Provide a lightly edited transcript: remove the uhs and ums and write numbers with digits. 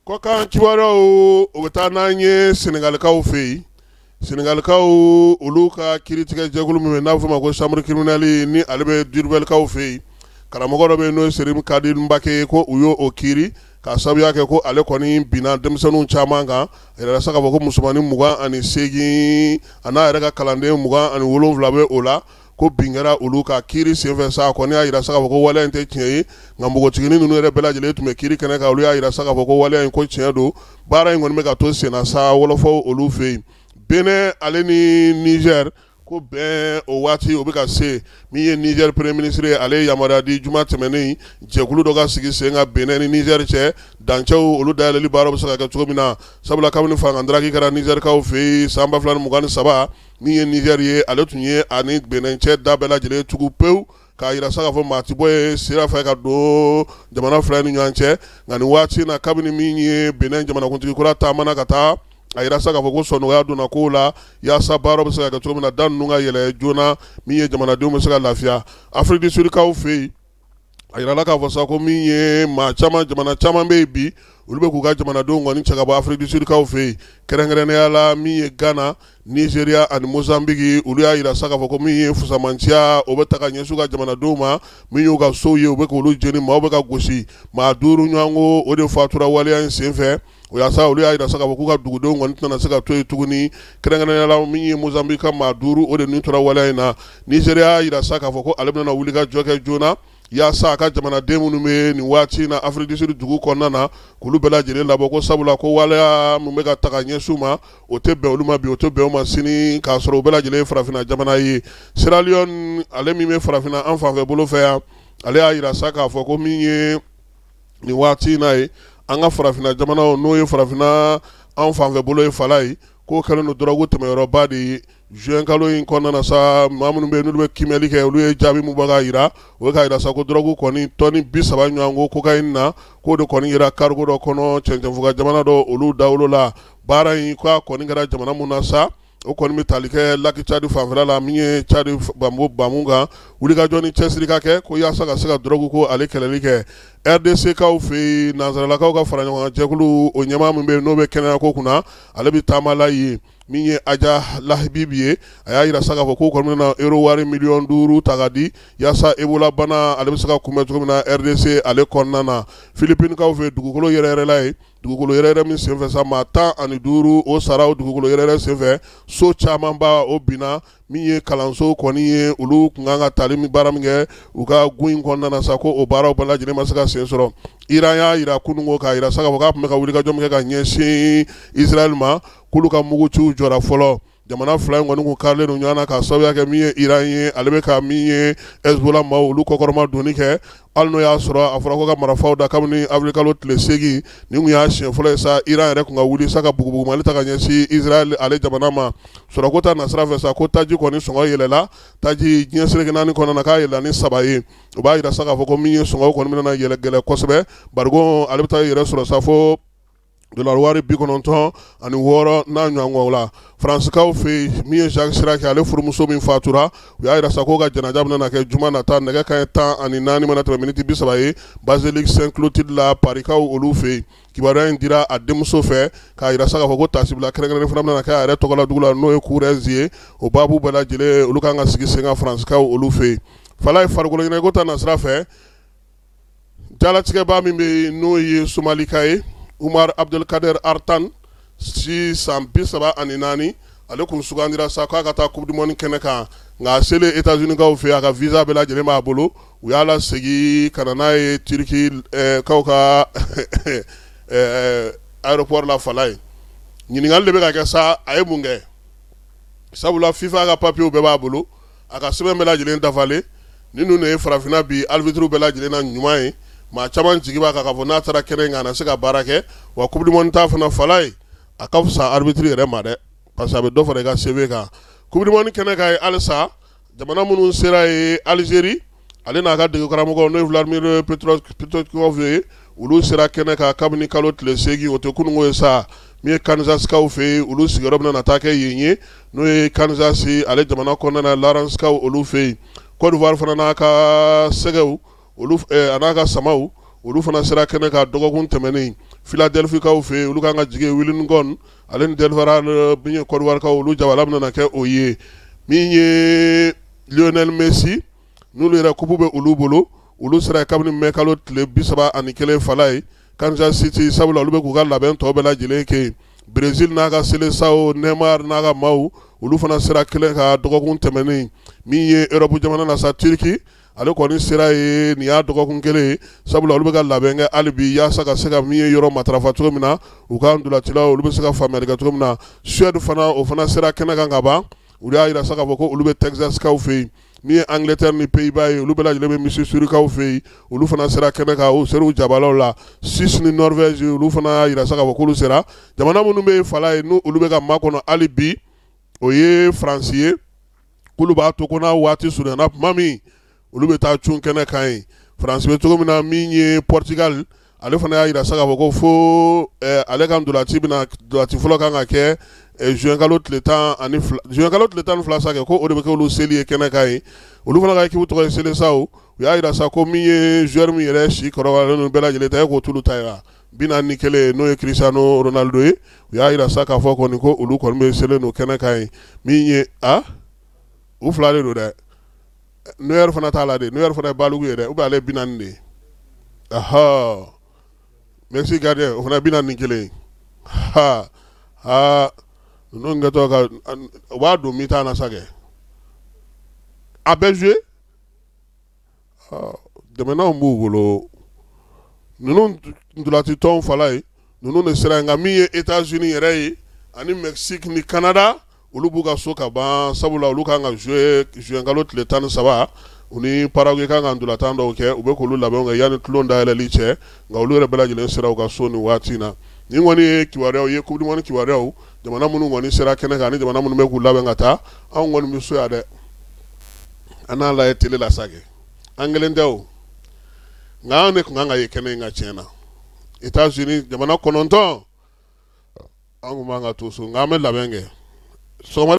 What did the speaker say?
Kɔkan kibaruyaw, o bɛ taa n'an ye Senegalikaw fɛ yen. Senegalikaw olu ka kiiritigɛ jɛkulu min n'a bɛ f'o ma ko chambre criminelle, ni ale bɛ Diourbelkaw fɛ yen, karamɔgɔ dɔ bɛ yen n'o ye Serigne Khadim Mbacké, ko u y'o kiiri k'a sababuya kɛ ko ale kɔni binna denmisɛnninw caman kan. A yirala sa k'a fɔ ko musomannin 28, a n'a yɛrɛ ka kalanden 27 bɛ o la, ko bin kɛra olu kan. Kiiri senfɛ sa, a kɔni y'a jira sa k'a fɔ ko waleya in tɛ tiɲɛ ye, nka npogotiginin ninnu yɛrɛ bɛɛ lajɛlen tun bɛ kiiri kɛnɛ kan, olu y'a jira sa k'a fɔ ko waleya in ko tiɲɛ don. Baara in kɔni bɛ ka to senna sa wɔlɔfɔw olu fɛ yen. Benin ale ni Niger, ko bɛn o waati o bɛ ka se. Min ye Niger premier ministre ye, ale ye yamaruya di juma tɛmɛnen, jɛkulu dɔ ka sigi sen kan Benin ni Niger cɛ, dancɛw olu dayɛlɛli baara bɛ se ka kɛ cogo min na, sabula kabini fanga ndaraki kɛra Nizɛrikaw fɛ yen san 2023, min ye Niger ye, ale tun ye ani Benin cɛ da bɛɛ lajɛlen tugu pewu, k'a jira sa k'a fɔ maa tɛ bɔ yen sira fɛ ka don jamana fila ni ɲɔgɔn cɛ. Nka nin waati in na, kabini min ye Benin jamanakuntigi kura taamana ka taa, a jira sa k'a fɔ ko sɔnɔgɔya donna kow la, yaasa baara bɛ se ka kɛ cogo min na, da ninnu ka yɛlɛ joona, min ye jamanadenw bɛ se ka lafiya. Afrique du Sud kaw fɛ yen, a jirala k'a fɔ sa ko min ye maa caman, jamana caman bɛ yen bi, olu bɛ k'u ka jamanadenw kɔni cɛ ka bɔ Afrique du Sud kaw fɛ yen, kɛrɛnkɛrɛnnenya la min ye Ghana, Nigeria ani Mozambique. Olu y'a jira sa k'a fɔ ko min ye fusamanciya, o bɛ ta ka ɲɛsin u ka jamanadenw ma. Min y'u ka sow ye, u bɛ k'olu jeni, maaw bɛ ka gosi, maa 5 ɲɔgɔn ko o de fatura waleya in senfɛ. O yaasa olu y'a jira sa k'a fɔ k'u ka dugudenw kɔni tɛna se ka to yen tuguni, kɛrɛnkɛrɛnnenya la min ye Mozambique ka maa 5, o de ni tora waleya in na. Nigeria y'a jira sa k'a fɔ ko ale bɛna wuli ka jɔ kɛ joona, yaasa a ka jamanaden minnu bɛ nin waati in na Afrique du Sud dugu kɔnɔna na, k'olu bɛɛ lajɛlen labɔ, ko sabula ko waleya min bɛ ka ta ka ɲɛsin u ma, o tɛ bɛn olu ma bi, o tɛ bɛn u ma sini, k'a sɔrɔ u bɛɛ lajɛlen ye farafinna jamana ye. Sierra Leone, ale min bɛ farafinna an fanfɛ bolo fɛ yan, ale y'a jira sa k'a fɔ ko min ye nin waati in na ye, an ka farafinna jamanaw, n'o ye farafinna an fanfɛ bolo ye, fala ye, k'o kɛlen don dɔrɔgu tɛmɛyɔrɔba de ye. Juin kalo in kɔnɔna na sa, maa minnu bɛ yen n'olu bɛ kiimɛli kɛ, olu ye jaabi min bɔ k'a jira, o ye k'a jira sa ko dɔrɔgu kɔni tɔni 30 ɲɔgɔn ko cocaïne na, k'o de kɔni yera cargo dɔ kɔnɔ cɛncɛnfuga jamana dɔ olu dawolo la. Baara in k'a kɔni kɛra jamana mun na sa, o kɔni bɛ tali kɛ Lac Tchad fanfɛla la, min ye Tchad bamu kan. Wulikajɔ ni cɛsiri ka kɛ ko yaasa ka se ka dɔrɔgu ko ale kɛlɛli kɛ. RDC kaw fɛ yen, nansaralakaw ka fara ɲɔgɔn kan jɛkulu, o ɲɛmaa min bɛ yen n'o bɛ kɛnɛya ko kunna, ale bɛ taama la yen, min ye Hadja Lahbib ye, a y'a jira sa k'a fɔ k'u kɔni bɛna euro wari miliyɔn 5 ta ka di, yaasa Ebola bana ale bɛ se ka kunbɛn cogo min na RDC ale kɔnɔna na. Philippines kaw fɛ, dugukolo yɛrɛyɛrɛla ye, dugukolo yɛrɛyɛrɛ min senfɛ sa, maa 15 o sara o dugukolo yɛrɛyɛrɛ senfɛ, so camanba o binna. Min ye kalanso kɔni ye, olu tun kan ka tali min baara min kɛ u ka gun in kɔnɔna na sa, ko o baaraw bɛɛ lajɛlen ma se ka sen sɔrɔ. Iran y'a jira kununko, k'a jira sa k'a fɔ k'a tun bɛ ka wulikajɔ min kɛ ka ɲɛsin Israël ma, k'olu ka muguciw jɔra fɔlɔ. Jamana fila in kɔni kun karilen don ɲɔgɔn na, k'a sababuya kɛ min ye Iran ye, ale bɛ ka min ye Hezbollah maaw olu kɔkɔrɔma donni kɛ, hali n'o y'a sɔrɔ a fɔra ko ka marifaw da kabini avril kalo tile 8. Nin kun y'a siɲɛ fɔlɔ ye sa Iran yɛrɛ kun ka wuli sa ka bugubugumali ta ka ɲɛsin Israël ale jamana ma. Sɔrɔko ta nasira fɛ sa, ko taji kɔni sɔngɔ yɛlɛla, taji diɲɛ seleke naani kɔnɔna na, k'a yɛlɛla ni 3 ye. O b'a jira sa k'a fɔ ko min ye sɔngɔ kɔni bɛna yɛlɛ gɛlɛn kosɛbɛ, barikon ale bɛ taa yɛrɛ sɔrɔ sa fo dollar wari 96 n'a ɲɔgɔn la. Faransikaw fɛ yen, min ye Jacques Chirac, ale furumuso min fatura, u y'a jira sa k'o ka janaja bɛna na kɛ juma nata, nɛgɛ kanɲɛ 14 mana tɛmɛ miniti 30 ye, Basilique Sainte-Clotilde la, Parikaw olu fɛ yen. Kibaruya in dira a denmuso fɛ, k'a jira sa k'a fɔ ko taasibila kɛrɛnkɛrɛnnen fana bɛna na kɛ a yɛrɛ tɔgɔla dugu la, n'o ye Corrèze ye. O baabu bɛɛ lajɛlen, olu kan ka sigi sen kan Faransikaw olu fɛ yen. Falaye, farikolo ɲɛnajɛko ta nasira fɛ, jalatigɛbaa min bɛ yen n'o ye Somalika ye, Umar Abdulkader Artan, si san 34, ale kun sugandira sa k'a ka taa Coupe du monde kɛnɛ kan, nka a selen États-Unis kaw fɛ, a ka visa bɛɛ lajɛlen b'a bolo, u y'a lasegin ka na n'a ye Turquie kaw ka aéroport la. Falaye, ɲininkali de bɛ ka kɛ sa, a ye mun kɛ? Sabula FIFA ka papiyew bɛɛ b'a bolo, a ka sɛbɛn bɛɛ lajɛlen dafalen. Ninnu de ye farafinna bi arbitre bɛɛ lajɛlen na ɲuman ye. Maa caman jigi b'a kan k'a fɔ n'a taara kɛnɛ in kan, a na se ka baara kɛ wa. Coupe du monde ta fana, Falaye, a ka fisa arbitre yɛrɛ ma dɛ, parce que a bɛ dɔ fara i ka CV kan. Coupe du monde kɛnɛ kan ye halisa, jamana minnu sera ye, Algérie ale n'a ka dege karamɔgɔ, n'o ye Vladimir Petrov ye, olu sera kɛnɛ kan kabini kalo tile 8, o tɛ kununko ye sa. Min ye Kansaskaw fɛ yen, olu sigiyɔrɔ bɛna na taa kɛ yen ye, n'o ye Kansas ale jamana kɔnɔna na, Lawrencekaw olu fɛ yen. Côte d'Ivoire fana n'a ka sɛgɛw, olu a n'a ka samaw, olu fana sera kɛnɛ kan dɔgɔkun tɛmɛnen. Philadelphie-kaw fɛ yen, olu kan ka jigin Wellington ale ni Delvara min ye Côte d'Ivoire-kaw, olu jabala bɛna kɛ o ye. Min ye Lionel Messi, n'olu yɛrɛ coupe bɛ olu bolo, olu sera kabini mai kalo tile 31 fala ye Kansas City, sabula olu bɛ k'u ka labɛn tɔ bɛɛ lajɛlen kɛ. Brésil n'a ka Seleção, Neymar n'a ka maaw, olu fana sera kelen ka dɔgɔkun tɛmɛnen. Min ye Europe jamana na sa, Turquie, ale kɔni sera yen, nin y'a dɔgɔkun kelen ye, sabula olu bɛ ka labɛn kɛ hali bi yaasa ka se ka min ye yɔrɔ matarafa cogo min na, u ka ntolacilaw olu bɛ se ka faamuyali kɛ cogo min na. Suède fana, o fana sera kɛnɛ kan ka ban. U y'a jira sa k'a fɔ ko olu bɛ Texas-kaw fɛ yen. Min ye Angleterre ni Pays-Bas ye, olu bɛɛ lajɛlen bɛ Missouri-kaw fɛ yen, olu fana sera kɛnɛ kan, u sera u jabalaw la. Suisse ni Norvège, olu fana y'a jira sa k'a fɔ k'olu sera. Jamana minnu bɛ fala ye, n'olu bɛ ka makɔnɔ hali bi, o ye Faransi ye, k'olu b'a to ko n'a waati surunyana tuma min, olu bɛ taa cun kɛnɛ kan yen. Faransi bɛ cogo min na, min ye Portugal, ale fana y'a jira sa k'a fɔ ko fo ale ka ntolaci bɛna, ntolaci fɔlɔ kan ka kɛ juin kalo tile 12, juin kalo tile 12 sa kɛ, ko o de bɛ kɛ olu seli ye kɛnɛ kan yen. Olu fana ka équipe tɔgɔ ye Seleção. U y'a jira sa ko min ye joueur min yɛrɛ si kɔrɔbayalen ninnu bɛɛ lajɛlen ta ye, k'o t'olu ta ye wa 41, n'o ye Cristiano Ronaldo ye. U y'a jira sa k'a fɔ kɔni ko olu kɔni bɛ selen don kɛnɛ kan yen. Min ye a u fila de don dɛ, Neuer fana t'a la de, Neuer fana ye baliku ye dɛ, ou bien ale ye 40 de ye. Ahɔ, Messi gardien, o fana ye 41 ye. Ha ha, ninnu kɛtɔ ka u b'a don mi-temps na sa kɛ, a bɛ jouer, dɛmɛnanw b'u bolo. Ninnu ntolaci tɔn fala ye, ninnu de sera. Nka min ye États-Unis yɛrɛ ye ani Mexique ni Canada, olu b'u ka so ka ban, sabula olu kan ka jouer juin kalo tile 13, u ni Paraguay kan ka ntolatan dɔw kɛ. U bɛ k'olu labɛnw kɛ yanni tulon dayɛlɛli cɛ, nka olu yɛrɛ bɛɛ lajɛlen sera u ka so nin waati in na. Nin kɔni ye kibaruyaw ye, coupe du monde kibaruyaw, jamana minnu kɔni sera kɛnɛ kan ani jamana minnu bɛ k'u labɛn ka taa. Anw kɔni bɛ so yan dɛ, an n'a lajɛ télé la sa kɛ, an kelen tɛ o, nka an de tun kan ka ye kɛnɛ in kan tiɲɛ na. États-Unis jamana 9, an tun man ka to so, nka an bɛ labɛn kɛ sɔgɔma.